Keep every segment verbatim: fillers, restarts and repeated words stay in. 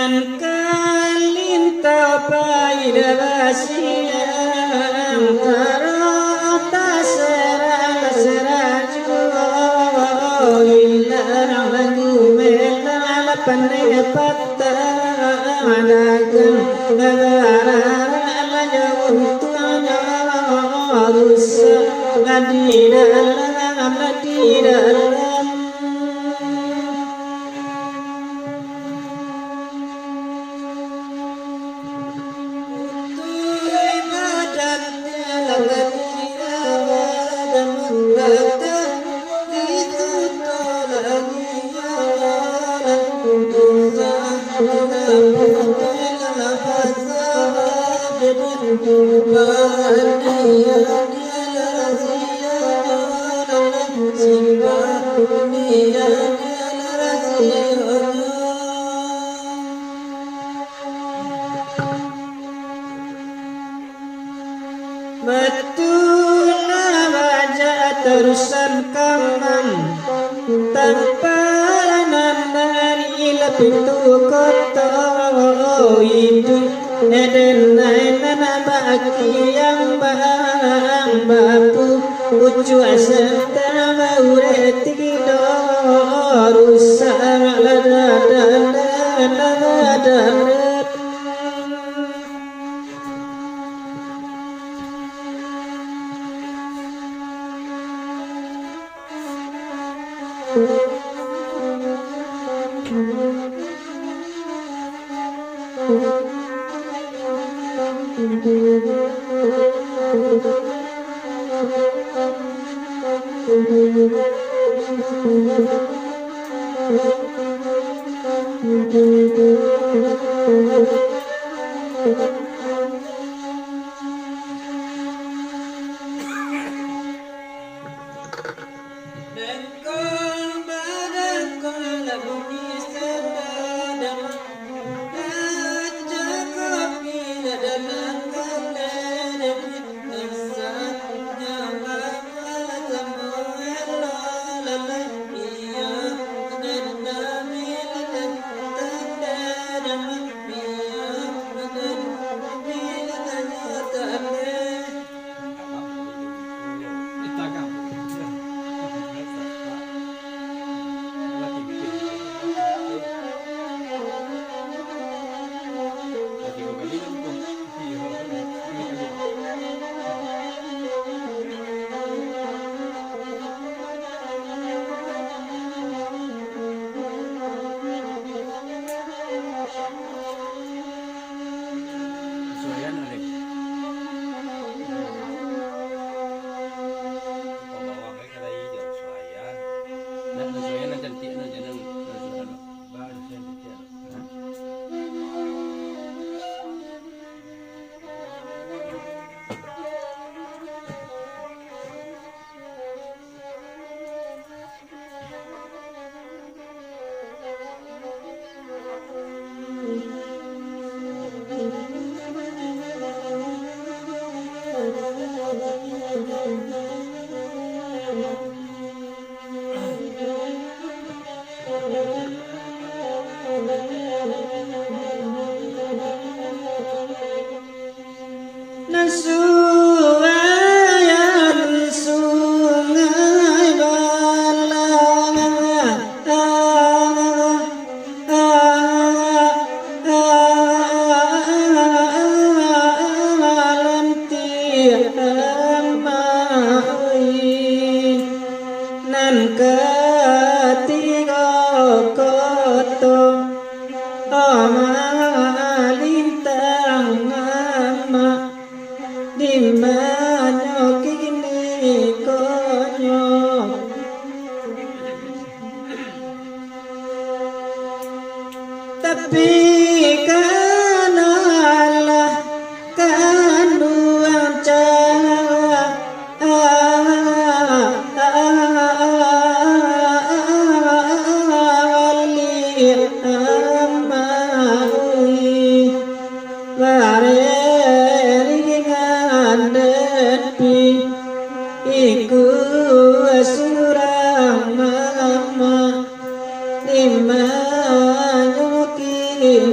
Kalintang paida basiang, tarata seralah serajuo, ilang bagumelang lah pandai patah, dagang bararalah jauah untuangnyo, rusak lah di dalam, lah di dalam. Batua bajak tarusan kamang, tampanan dari lah pintu koto, iduik eden nan bakiang bang bapu, ucuak santang baurek tido, rusak lah dadan, lah dadan. Suayan, Alek. Pambawang, eh, kalau ijo, suayan. Nak, nak suayan, nak cantik, nak jangan, nak suayan. Ba, nak suayan cantik, nak. Nan suayan Sungai Balang, lantiak amai, nan katigo koto. Amalintang amak, dimanyo kini konyo? Tapi kanalah kanduang cah Wali amai, bareringan depi, ikua surang mama, dimanyo kini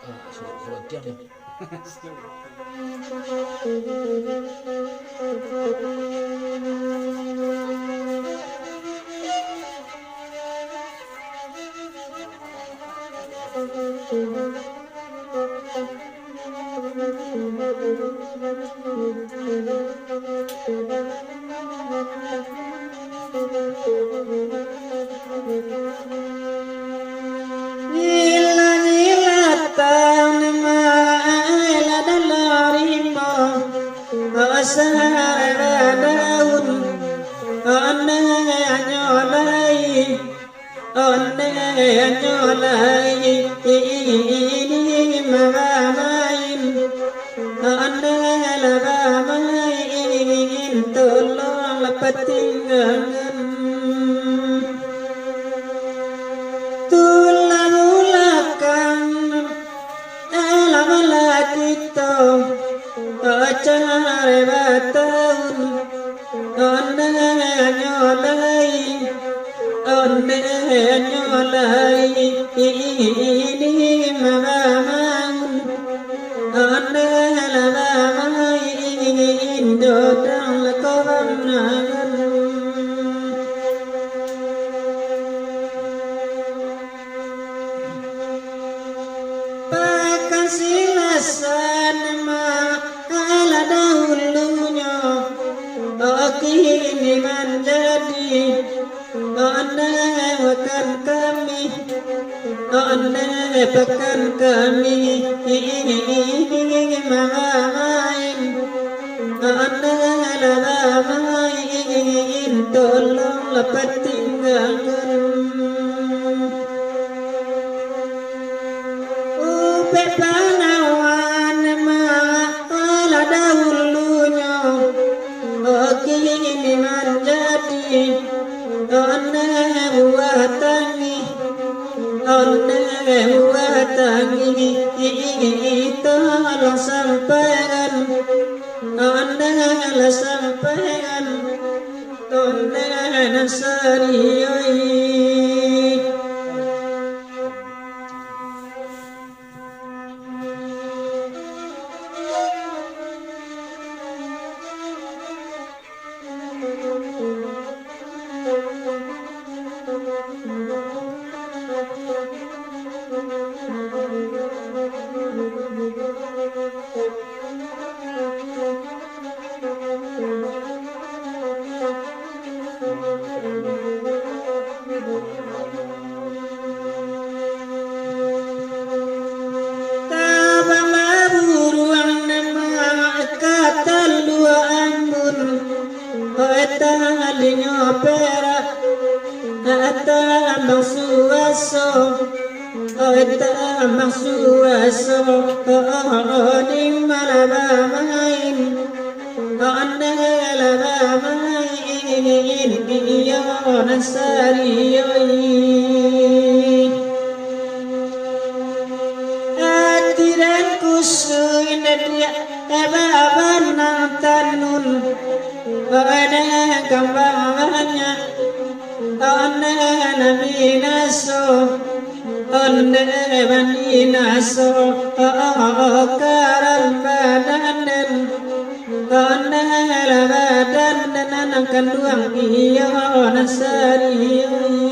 Ah, sudah, sudah diam. Gila-gila tan maela dalam rimbo, asal badaun, onde nyo lai. Onde nyo lai ini mabamain, onde lah bamain, tolonglah patinggakan. Tulang balakang, alah balakito, cari bataun, onde nyo lai, onde nyo lai, ini mabamaun, onde lah bamain, dodang lah kawan. Pakan Silasan ma alah dahulunyo, kini manjadi onde pakan kami, onde pakan kami, mamain, onde lah bamain, tolonglah patinggakan. Upek panawan ma alah dahulunyo, kini manjadi onde buah tangih, onde buah tangih, tolong sampaikan, onde lah sampaikan, onde nan sarioi. Tabang baburuang nan mangaka talua ambun, oi talinyo perak, tabang suaso. Oi, tambang suaso, oh, oh, oh, di ma lah bamain. Onde lah bamain, iyo nan sarioi. Ati den kusuik, eh, babanang tanun. Onde kambang banyak, onde nan binaso, onde nan binaso, oh, oh, oh, karan badan den, onde lah badan den nan kanduang iyo nan sario.